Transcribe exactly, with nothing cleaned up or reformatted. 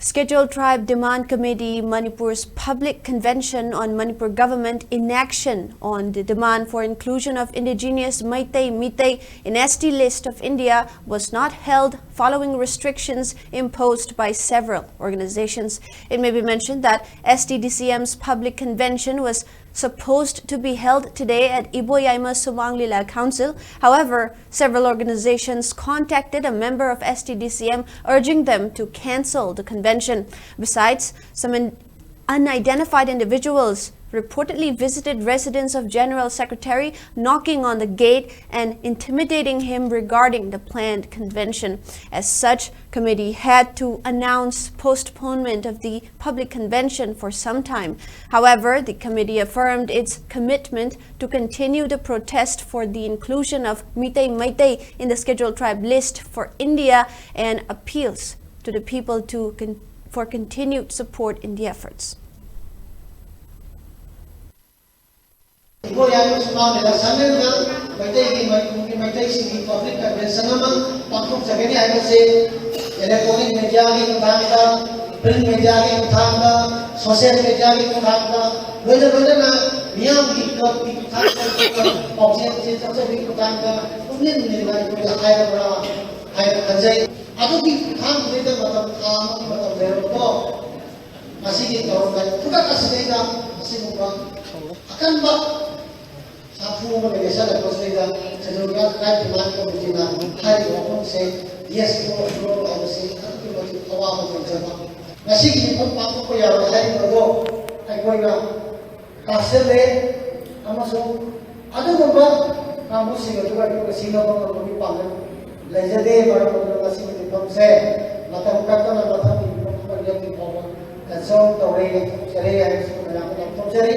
Scheduled Tribe Demand Committee Manipur's public convention on Manipur government inaction on the demand for inclusion of indigenous Meitei Meitei in S T list of India was not held following restrictions imposed by several organizations. It may be mentioned that S T D C M's public convention was supposed to be held today at Iboyaima Sumang Lila Council. However, several organizations contacted a member of S T D C M urging them to cancel the convention. Besides, some in- unidentified individuals reportedly visited residence of General Secretary, knocking on the gate and intimidating him regarding the planned convention. As such, committee had to announce postponement of the public convention for some time. However, the committee affirmed its commitment to continue the protest for the inclusion of Meitei Meitei in the Scheduled Tribe list for India and appeals to the people to con- for continued support in the efforts. ꯑꯩꯈꯣꯏ ꯍꯥꯏꯔꯤꯕ ꯁꯨꯃꯥꯡ ꯂꯤꯂꯥ ꯁꯪꯂꯦꯟꯗ ꯃꯩꯇꯩꯒꯤ ꯃꯅꯤꯄꯨꯔꯒꯤ ꯃꯩꯇꯩꯁꯤꯡꯒꯤ public convention ꯑꯃ ꯄꯥꯡꯊꯣꯛꯆꯒꯅꯤ ꯍꯥꯏꯕꯁꯤ electronic ꯃꯦꯗꯤꯌꯥꯒꯤ ꯈꯨꯠꯊꯥꯡꯗ, ꯄ꯭ꯔꯤꯟ ꯃꯦꯗꯤꯌꯥꯒꯤ ꯈꯨꯠꯊꯥꯡꯗ, ꯁꯣꯁꯤꯌꯦꯜ ꯃꯦꯗꯤꯌꯥꯒꯤ ꯈꯨꯠꯊꯥꯡꯗ, ꯂꯣꯏꯅ ꯂꯣꯏꯅꯅ ꯃꯤꯌꯥꯝꯒꯤ ꯀ꯭ꯂꯕꯀꯤ ꯈꯨꯠꯊꯥꯡꯗ, ꯄꯥꯎꯖꯦꯜ ꯆꯦ ꯆꯠꯆꯕꯒꯤ ꯈꯨꯠꯊꯥꯡꯗ ꯄꯨꯛꯅꯤꯡ ꯅꯤꯡꯅ ꯑꯩꯈꯣꯏꯗ ꯍꯥꯏꯔꯕ꯭ꯔꯥ ꯍꯥꯏꯅ ꯈꯟꯖꯩ꯫ ꯑꯗꯨꯒꯤ ꯈꯨꯠꯊꯥꯡꯗꯨꯗꯩꯗ ꯃꯇꯝ ꯊꯥ ꯑꯃꯒꯤ ꯃꯇꯝ ꯂꯩꯔꯕꯗꯣ ꯃꯁꯤꯒꯤ ꯊꯧꯔꯝ ꯈꯨꯗꯛ ꯑꯁꯤꯗꯩꯗ ꯑꯁꯤꯒꯨꯝꯕ ꯑꯀꯟꯕ ꯁꯥꯐꯨ ꯑꯃ ꯂꯩꯁꯜꯂꯛꯄꯁꯤꯗꯩꯗ ꯁꯦꯟꯇ꯭ꯔꯦꯜ ꯒꯥꯔꯗ ꯀ꯭ꯔꯥꯏꯝ ꯗꯤꯃꯥꯟ ꯀꯃꯤꯇꯤꯅ ꯍꯥꯏꯔꯤꯕ ꯋꯥꯐꯝꯁꯦ ꯌꯦꯁ ꯅꯣ ꯅꯣ ꯍꯥꯏꯕꯁꯤ ꯑꯗꯨꯛꯀꯤ ꯃꯇꯤꯛ ꯑꯋꯥꯕ ꯑꯣꯏꯖꯕ꯫ ꯉꯁꯤꯒꯤ ꯃꯤꯐꯝ ꯄꯥꯡꯊꯣꯛꯄ ꯌꯥꯔꯣꯏ ꯍꯥꯏꯔꯤꯕꯗꯣ ꯑꯩꯈꯣꯏꯅ ꯇꯥꯁꯤꯜꯂꯦ ꯑꯃꯁꯨꯡ ꯑꯗꯨꯒꯨꯝꯕ ꯀꯥꯡꯕꯨꯁꯤꯡ ꯑꯗꯨꯒ ꯑꯩꯈꯣꯏꯒ ꯁꯤꯡꯅꯕ ꯉꯝꯕꯒꯤ ꯄꯥꯡꯒꯜ ꯂꯩꯖꯗꯦ꯫ ꯃꯔꯝ ꯑꯗꯨꯅ ꯉꯁꯤꯒꯤ ꯃꯤꯐꯝꯁꯦ ꯃꯇꯝ ꯀꯛꯇꯅ ꯃꯊꯪꯒꯤ ꯃꯤꯐꯝ ꯑꯃ ꯂꯦꯞꯇ꯭ꯔꯤ ꯐꯥꯎꯕ ꯀꯦꯟꯁꯦꯜ ꯇꯧꯔꯦ, ꯌꯩꯊꯣꯛꯆꯔꯦ ꯍꯥꯏꯕꯁꯤ ꯃꯌꯥꯝꯗ ꯂꯥꯎꯊꯣꯛꯆꯔꯤ꯫